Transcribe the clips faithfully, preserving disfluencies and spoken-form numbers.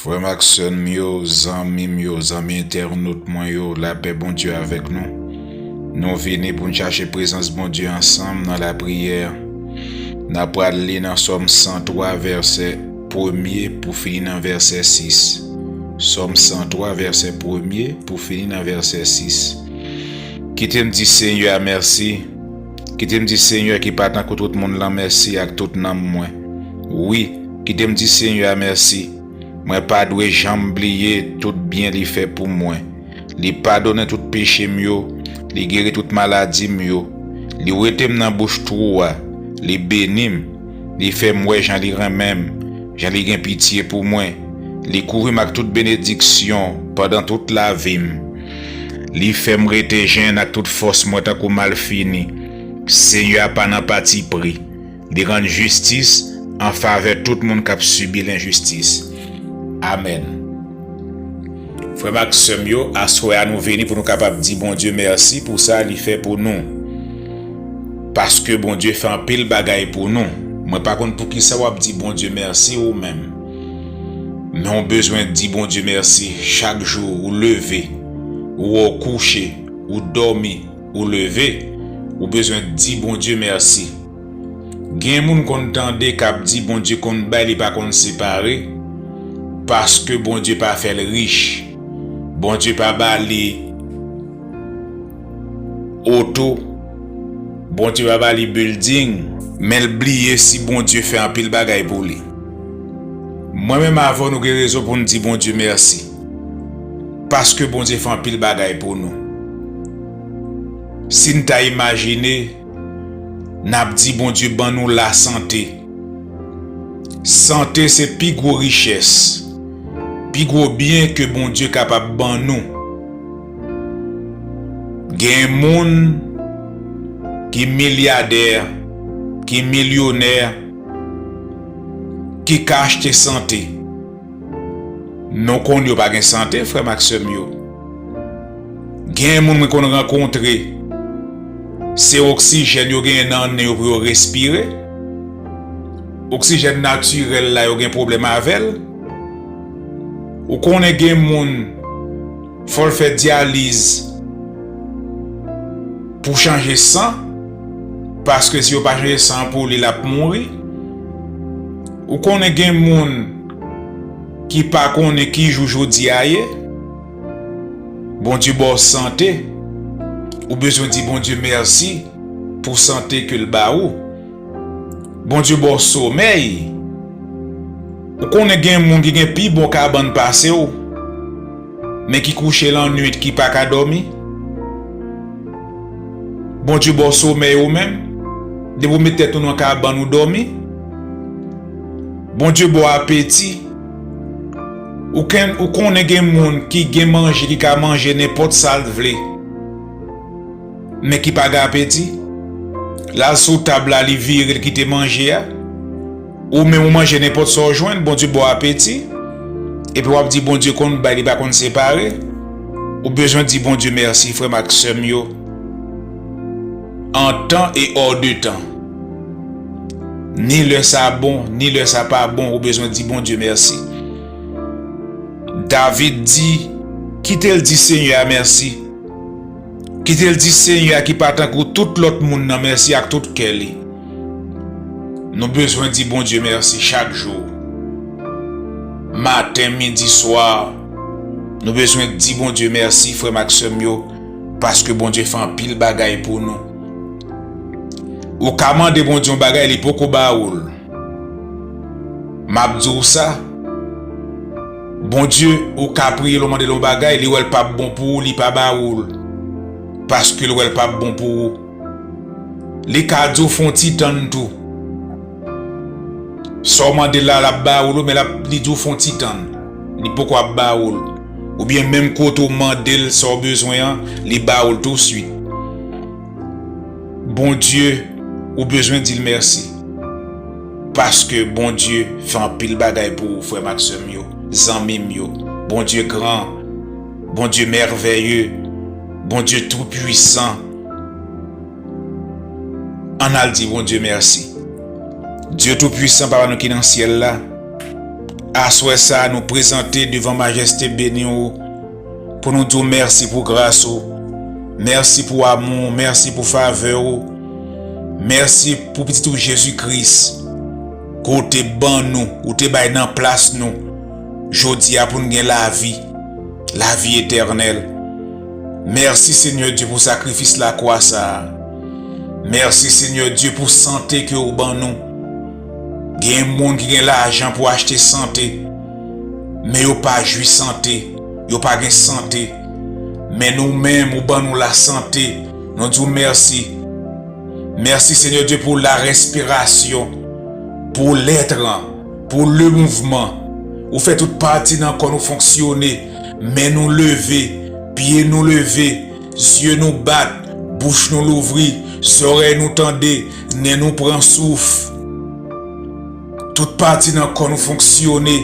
Frè m ak sè m yo, zanmi m yo, zanmi entènot mwen yo, lapè Bondye avèk nou. Nou vini pou n chache prezans Bondye ansanm nan lapriyè. N ap pral li nan Sòm san twa, vèsè premye pou fini nan vèsè sis. Sòm san twa, vèsè premye pou fini nan vèsè sis. Kite m di Senyè a mèsi. Kite m di Senyè ki pa tankou tout moun lan mèsi ak tout nanm mwen. Wi, kite m di Senyè a mèsi. Mwen pa dwe janm bliye tout byen li fè pou mwen. Li padone tout peche m yo, li geri tout maladi m yo. Li wete m nan bouch twou a, li beni m, li fè m wè jan li renmen m, jan li gen pitye pou mwen. Li kouvri m ak tout benediksyon pandan tout lavi m. Li fè m rete jenn ak tout fòs mwen tankou malfini. Senyè a pa nan patipri. Li rann jistis an favè tout moun k ap sibi lenjistis. Amèn. Frè m ak sè m yo, aswè a nou vini pou nou kapab di Bondye mèsi pou sa li fè pou nou. Paske Bondye fè anpil bagay pou nou. Mwen pa konn poukisa w ap di Bondye mèsi ou menm. Men w bezwen di Bondye mèsi chak jou ou leve, ou wè w kouche, ou dòmi, ou leve, ou bezwen di Bondye mèsi. Gen moun konn tande k ap di Bondye konn bay, li pa konn separe, paske Bondye pa fè l rich. Bondye pa ba li oto, Bondye pa ba li bilding, men l bliye si Bondye fè anpil bagay pou li. Mwen menm avè w, nou gen rezon pou n di Bondye mèsi, paske Bondye fè anpil bagay pou nou. Si n ta imajine, n ap di Bondye ban nou lasante. Sante se pi gwo richès, pi gwo byen ke Bondye kapab ban nou. Gen moun ki milyadè, ki milyonè, ki ka achte sante. Men w konn yo pa gen sante, frè m ak sè m yo. Gen moun mwen konn rankontre, se oksijèn yo genyen nan nen yo pou yo respire. Oksijèn natirèl la, yo gen pwoblèm avè l. Ou konnen gen moun, fò l fè dyaliz pou chanje san, paske si yo pa chanje san pou li, l ap mouri. Ou konnen gen moun ki pa konnen ki jou jodi a ye. Bondye ba w sante, ou bezwen di Bondye mèsi pou sante ke l ba ou. Bondye ba w somèy. Ou konnen gen moun ki gen pi bon kabann pase w, men ki kouche lannwit, ki pa ka dòmi. Bondye ba w somèy ou menm. Depi w met tèt ou nan kabann ou dòmi. Bondye ba w apeti. Ou ken-, ou konnen gen moun ki gen manje, ki ka manje nenpòt sa l vle. Men ki pa gen apeti. L al sou tab la, li vire, l kite manje a. Ou menm ou manje nenpòt sa w jwenn, Bondye ba w apeti. Epi w ap di Bondye konn bay, li pa konn separe. Ou bezwen di Bondye mèsi, frè m ak sè m yo. En temps et hors de temps. Ni lè sa bon, ni lè sa pa bon, ou bezwen di Bondye mèsi. David di, kite l di Senyè a mèsi. Kite l di Senyè a ki pa tankou tout lòt moun nan mèsi ak tout kè li. Nou bezwen di Bondye mèsi chak jou. Maten, midi, swa, nou bezwen di Bondye mèsi, frè m ak sè m yo, paske Bondye fè anpil bagay pou nou. Ou ka mande Bondye yon bagay, li poko ba ou l. M ap di w sa, Bondye, ou ka priye l, ou mande l yon bagay, li wè l p ap bon pou ou, li pa ba ou l, paske l wè l p ap bon pou ou. Li ka di w fè yon ti tann tou. Sa w mande l la, l ap ba ou l, men l ap, li di w fè yon ti tann. Li poko ap ba ou l. Oubyen menm kote w mande l sa w bezwen an, li ba ou l touswit. Bondye, ou bezwen di l mèsi. Paske Bondye fè anpil bagay pou ou, frè m ak sè m yo, zanmi m yo. Bondye gran, Bondye mèvèye, Bondye tou pwisan. Ann al di Bondye mèsi. Dye tou pwisan, Papa nou ki nan syèl la, Aswè sa a, nou prezante devan majeste beni w pou nou di w mèsi pou gras ou. Mèsi pou amou w, mèsi pou favè ou. Mèsi pou pitit ou Jezi Kris ke w te ban nou, ou te bay nan plas nou. Jodi a pou n gen lavi, lavi etènèl. Mèsi Senyè Dye pou sakrifis lakwa sa a. Mèsi Senyè Dye pou sante ke w ban nou. Gen moun ki gen lajan pou achte sante, men yo pa jwi sante, yo pa gen sante. Men nou menm, ou ban nou lasante. Nou di w mèsi. Mèsi Senyè Dye pou la respirasyon, pou lèt lan, pou le mouvman. Ou fè tout pati nan kò nou fonksyone. Men nou leve, pye nou leve, zye nou bat, bouch nou louvri, zòrèy nou tande, nen nou pran souf. Tout pati nan kò nou fonksyone.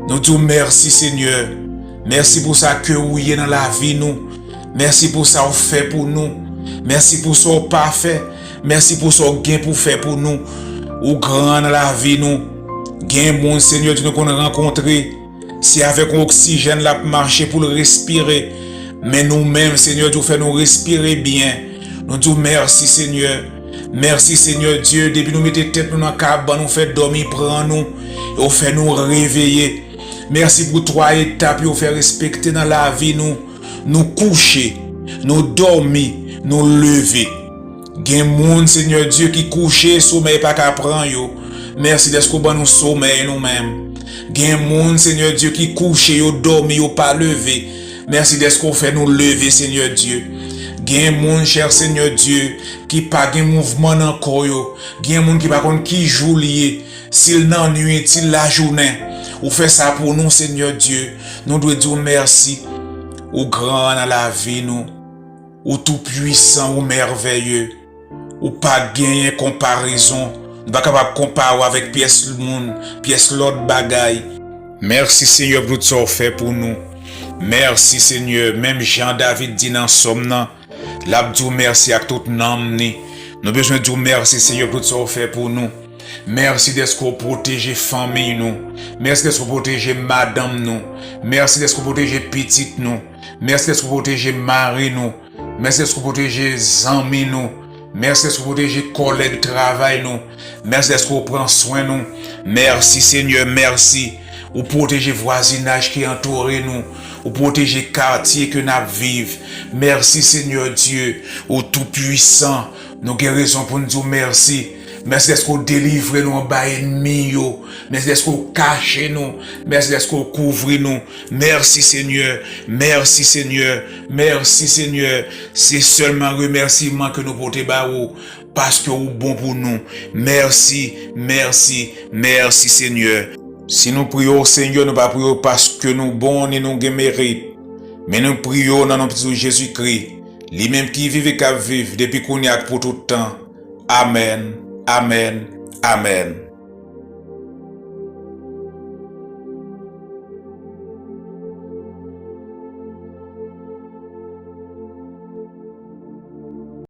Nou di w mèsi Senyè. Mèsi pou sa ke ou ye nan lavi nou. Mèsi pou sa ou fè pou nou. Mèsi pou sa ou pa fè. Mèsi pou sa ou gen pou fè pou nou. Ou gran nan lavi nou. Gen moun Senyè Dye nou konn rankontre, se avèk yon oksijèn l ap mache pou l respire. Men nou menm Senyè Dye ou fè nou respire byen. Nou di w mèsi Senyè. Mèsi Senyè Dye, depi nou mete tèt nou nan kabann ou fè dòmi pran nou, e ou fè nou reveye. Mèsi pou twa etap yo fè respekte nan lavi nou. Nou kouche, nou dòmi, nou leve. Gen moun Senyè Dye ki kouche, somèy pa ka pran yo. Mèsi dèske w ban nou somèy nou menm. Gen moun Senyè Dye ki kouche, yo dòmi, yo pa leve. Mèsi dèske w fè nou leve Senyè Dye. Gen moun chè Senyè Dye ki pa gen mouvman nan kò yo. Gen moun ki pa konn ki jou l ye, si l nan nwit, si l lajounen. Ou fè sa pou nou Senyè Dye. Nou dwe di w mèsi. Ou gran nan lavi nou. Ou tou pwisan, ou mèvèye. Ou pa genyen konparezon. Nou pa kapab konpare w avèk pyès moun, pyès lòt bagay. Mèsi Senyè pou tout sa w fè pou nou. Mèsi Senyè, menm jan David di nan sòm nan, l ap di w mèsi ak tout nanm ni. Nou bezwen di w mèsi Senyè pou tout sa w fè pou nou. Mèsi dèske w pwoteje fanmiy nou. Mèsi dèske w pwoteje madanm nou. Mèsi dèske w pwoteje pitit nou. Mèsi dèske w pwoteje mari nou. Mèsi dèske w pwoteje zanmi nou. Mèsi dèske w pwoteje kòlèg travay nou. Mèsi dèske w pran swen nou. Mèsi Senyè, mèsi. Ou pwoteje vwazinaj ki antoure nou. Ou pwoteje katye ke n ap viv. Mèsi Senyè Dye, ou tou pwisan. Nou gen rezon pou n di w mèsi. Mèsi dèske w delivre nou anba ènmi yo. Mèsi dèske w kache nou. Mèsi dèske w kouvri nou. Mèsi Senyè. Mèsi Senyè. Mèsi Senyè. Se sèlman remèsiman ke nou pote ba ou, paske ou bon pou nou. Mèsi, mèsi, mèsi Senyè. Si nou priye w Senyè, nou pa priye w paske nou bon ni nou gen merit. Men nou priye w nan non Pitit ou Jezikri, li menm ki viv e k ap viv depi kounye a ak pou tout tan. Amèn, amèn, amèn.